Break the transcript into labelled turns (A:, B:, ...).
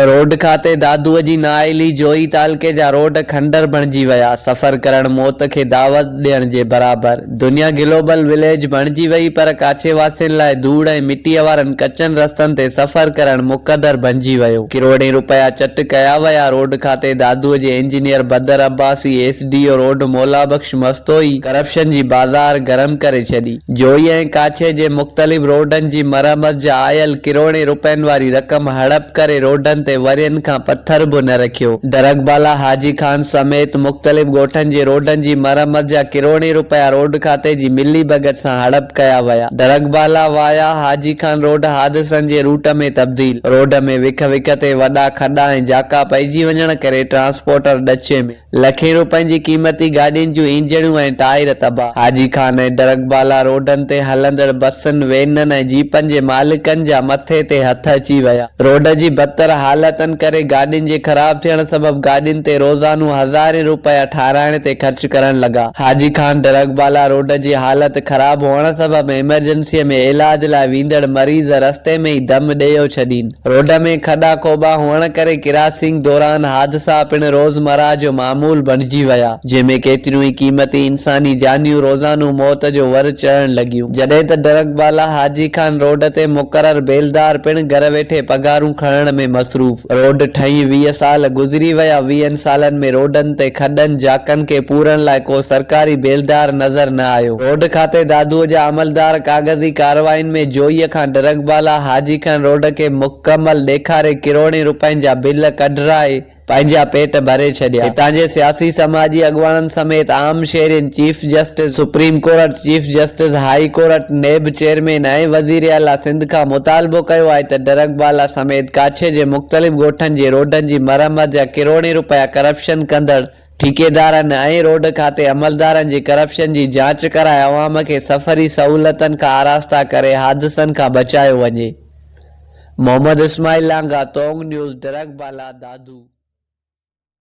A: Road کاتي دادوء جي نااهلي جوهي تعلقي جا روڊ کنڊر بڻجي ويا، سفر ڪرڻ موت کي دعوت ڏيڻ جي برابر. دنيا گلوبل وليج بڻجي وئي پر ڪاڇي واسين لاء ڌوڙ ۽ مٽيء وارن ڪچن رستن تي سفر ڪرڻ مقدر بنجي ويو. ڪروڙين رپيا چٽ ڪيا ويا، روڊ کاتي دادوء جي engineer Badar Abbasi, S D O road Maula Bakhsh Mastoi corruption جي بازار گرم ڪري ڇڏي. جوهي ۽ ڪاڇي جي مختلف روڊن جي مرمت جا آيل ڪروڙين رپين واري رقم هڙپ ڪري روڊن تي ورهين کان پٿر به نه رکيو. ڊرگ بالا حاجي خان سميت مختلف ڳوٺن جي روڊن جي مرمت جا ڪروڙين رپيا روڊ کاتي جي ملي ڀڳت سان هڙپ ڪيا ويا. ڊرگ بالا وايا حاجي خان روڊ حادثن جي روٽ ۾ تبديل. روڊ ۾ وک وک تي وڏا کڏا ۽ جاڪا پئجي وڃڻ ڪري ٽرانسپورٽر ڏچي ۾. لکين روپين جي قيمتي گاڏين جون انجڻيون ۽ ٽائر تباهه. حاجي خان ۽ ڊرگ بالا روڊن تي هلندڙ بسن، وينن ۽ جيپن جي مالڪن جا مٿي تي هٿ اچي ويا. روڊ جي بدتر حالتن ڪري گاڏين جي خراب ٿيڻ سبب گاڏين تي روزانو هزارين روپيا ٺاهرائڻ تي خرچ ڪرڻ لڳا. حاجي خان ڊرگ بالا روڊ جي حالت خراب هئڻ سبب ايمرجنسيء ۾ علاج لاء ويندڙ مريض رستي ۾ ئي دم ڏيئو ڇڏين. روڊ ۾ کڏا کوٻا هئڻ ڪري ڪراسنگ دوران حادثا پڻ روزمرهه جو معمول بڻجي ويا، جنهن ۾ ڪيتريون ئي قيمتي انساني جانيون روزانو موت جو ور چڙهڻ لڳيون، جڏهن ته ڊرگ بالا حاجي خان روڊ تي مقرر بيلدار پڻ گهر ويٺي پگهارون کڻڻ ۾ مصروف. روڊ ٺهي 20 سال گذري ويا، ويهن سالن ۾ روڊن تي کڏن جاڪن کي پورڻ لاء ڪو سرڪاري بيلدار نظر نه آيو. روڊ کاتي دادوء جا عملدار ڪاغذي ڪارروائين ۾ جوئي کان ڊرگ بالا حاجي خان روڊ کي مڪمل ڏيکاري ڪروڙين روپين جا بل ڪڍرائي پنهنجا پيٽ ڀري ڇڏيا. هتان جي سياسي سماجي اڳواڻن سميت عام شهرين chief justice supreme court, chief justice high court, NAB chairman ۽ وزيراعليٰ سنڌ کان مطالبو ڪيو آهي ته ڊرگ بالا سميت ڪاڇي جي مختلف ڳوٺن جي روڊن جي مرمت جا ڪروڙين روپيا ڪرپشن ڪندڙ ٺيڪيدارن ۽ روڊ کاتي عملدارن جي ڪرپشن جي جاچ ڪرائي عوام کي سفري سهولتن کان آراسته ڪري حادثن کان بچايو وڃي. محمد اسماعيل لانگاهه، تونگ نيوز، ڊرگ بالا، دادو.